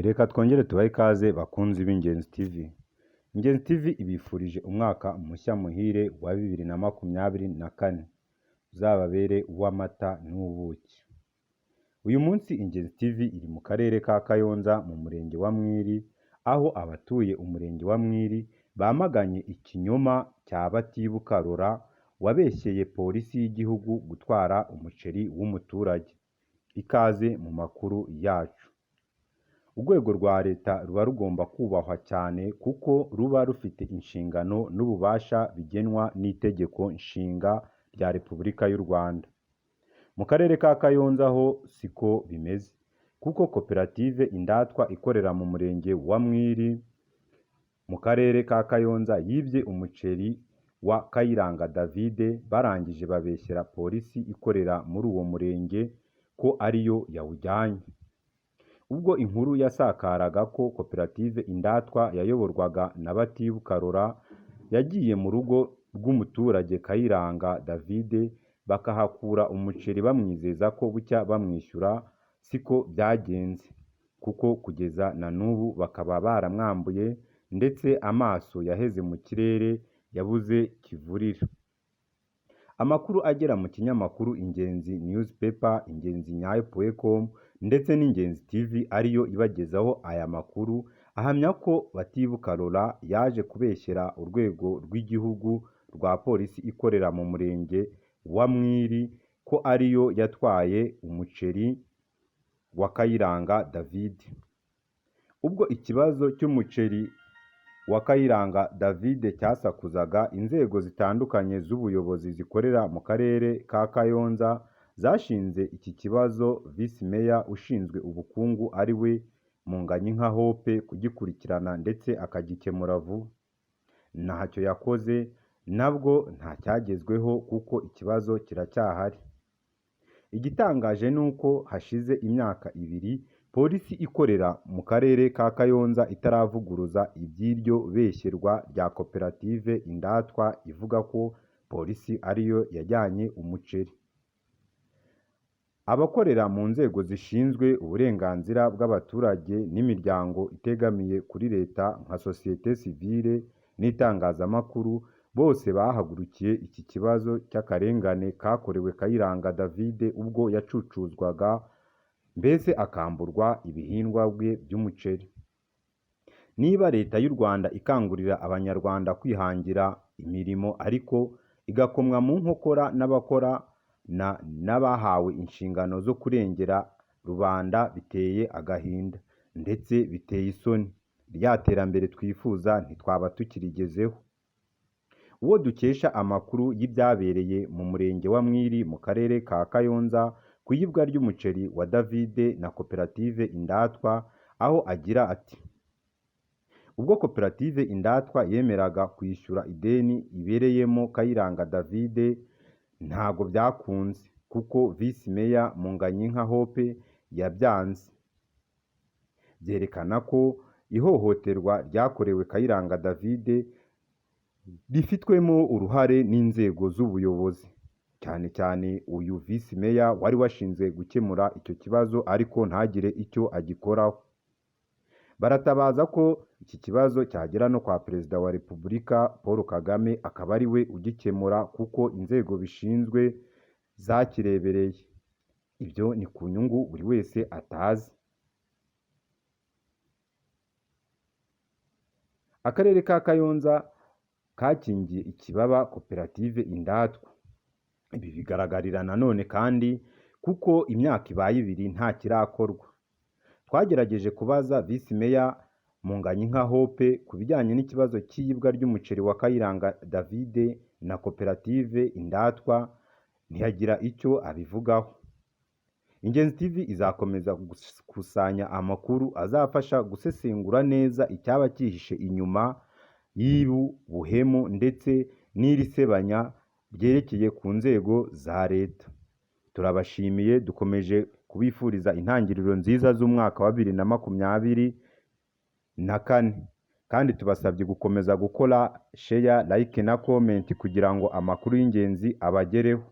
Reka twongere tubahe ikaze bakunzi b'Ingenzi TV. Ingenzi TV ibifurije umwaka mushya muhire wa 2024, uzababere uw'amata n'ubuki. Uyu munsi Ingenzi TV iri mu karere ka Kayonza mu murenge wa Mwiri, aho abatuye umurenge wa Mwiri bamaganye ikinyoma cya Batibuka Laurent wabeshyeye polisi y'igihugu gutwara umuceri w'umuturage. Ikaze mu makuru yacu. Urwego rwa Leta ruba rugomba kubahwa cyane kuko ruba rufite inshingano n'ububasha bigenwa n'Itegeko Nshinga rya Repubulika y'u Rwanda. Mu karere ka Kayonza ho siko bimeze kuko Koperative Indatwa ikorera mu murenge wa Mwiri mu karere ka Kayonza yibye umuceri wa Kayiranga David, barangije babeshyera polisi ikorera muri uwo murenge ko ariyo yawujyanye. Ubwo inkuru yasakaraga ko Koperative Indatwa yayoborwaga na Batibuka Laurent yagiye mu rugo rw'umuturage Kayiranga David bakahakura umuceri bamwizeza ko bucya bamwishyura, siko byagenze kuko kugeza na n'ubu bakaba baramwambuye ndetse amaso yaheze mu kirere yabuze kivurira. Amakuru agera mu kinyamakuru Ingenzi Newspaper, Ingenzi Nyayo.com ndetse n'Ingenzi TV ariyo ibagezaho aya makuru, ahamya ko Batibuka Laurent yaje kubeshyera urwego rw'igihugu rwa polisi ikorera mu murenge wa Mwiri ko ariyo yatwaye umuceri wa Kayiranga David. Ubwo ikibazo cy'umuceri wa Kayiranga David cyasakuzaga, inzego zitandukanye z'ubuyobozi zikorera mu karere ka Kayonza zashinze iki kibazo Visi Meya ushinzwe ubukungu ari we Munganyinka Hope kugikurikirana ndetse akagikemura vuba. Ntacyo yakoze nabwo ntacyagezweho kuko ikibazo kiracyahari. Igitangaje ni uko hashize imyaka ibiri polisi ikorera mu karere ka Kayonza itaravuguruza iby'iryo beshyerwa rya Koperative Indatwa ivuga ko polisi ariyo yajyanye umuceri. Abakorera mu nzego zishinzwe uburenganzira bw'abaturage n'imiryango itegamiye kuri Leta nka sosiyete sivile n'itangazamakuru bose bahagurukiye iki kibazo cy'akarengane kakorewe Kayiranga David ubwo yacucuzwaga mbese akamburwa ibihingwa bye by'umuceri. Niba Leta y'u Rwanda ikangurira Abanyarwanda kwihangira imirimo ariko igakomwa mu nkokora n'abakora n'abahawe inshingano zo kurengera rubanda biteye agahinda ndetse biteye isoni, rya terambere twifuza ntitwaba tukirigezeho. Uwo dukesha amakuru y'ibyabereye mu murenge wa Mwiri mu karere ka Kayonza ku iyibwa ry'umuceri wa David na Koperative Indatwa, aho agira ati ubwo Koperative Indatwa yemeraga kwishyura ideni ibereyemo Kayiranga David ntago byakunze kuko Visi Meya Munganyinka Hope yabyanze. Byerekana ko ihohoterwa ryakorewe Kayiranga David rifitwemo uruhare n'inzego z'ubuyobozi, cyane cyane uyu Visi Meya wari washinzwe gukemura icyo kibazo ariko ntagire icyo agikoraho. Baratabaza ko iki kibazo cyagera no kwa Perezida wa Repubulika Paul Kagame akaba ari we ugikemura kuko inzego bishinzwe zakirebereye. Ibyo ni ku nyungu buri wese atazi. Akarere ka Kayonza kakingiye ikibaba Koperative Indatwa. Ibi bigaragarira nanone kandi kuko imyaka ibaye ibiri nta kirakorwa. Twagerageje kubaza Visi Meya Munganyinka Hope ku bijyanye n'ikibazo cy'iyibwa ry'umuceri wa Kayiranga David na Koperative Indatwa, ntiyagira icyo abivugaho. Ingenzi TV izakomeza gukusanya amakuru azafasha gusesengura neza icyaba cyihishe inyuma y'ubu buhemu ndetse n'iri sebanya ryerekeye ku nzego za Leta. Turabashimiye, dukomeje kubifuriza intangiriro nziza z'umwaka wa 2024 kandi tubasabye gukomeza gukora share, like na comment kugira ngo amakuru y'ingenzi abagereho.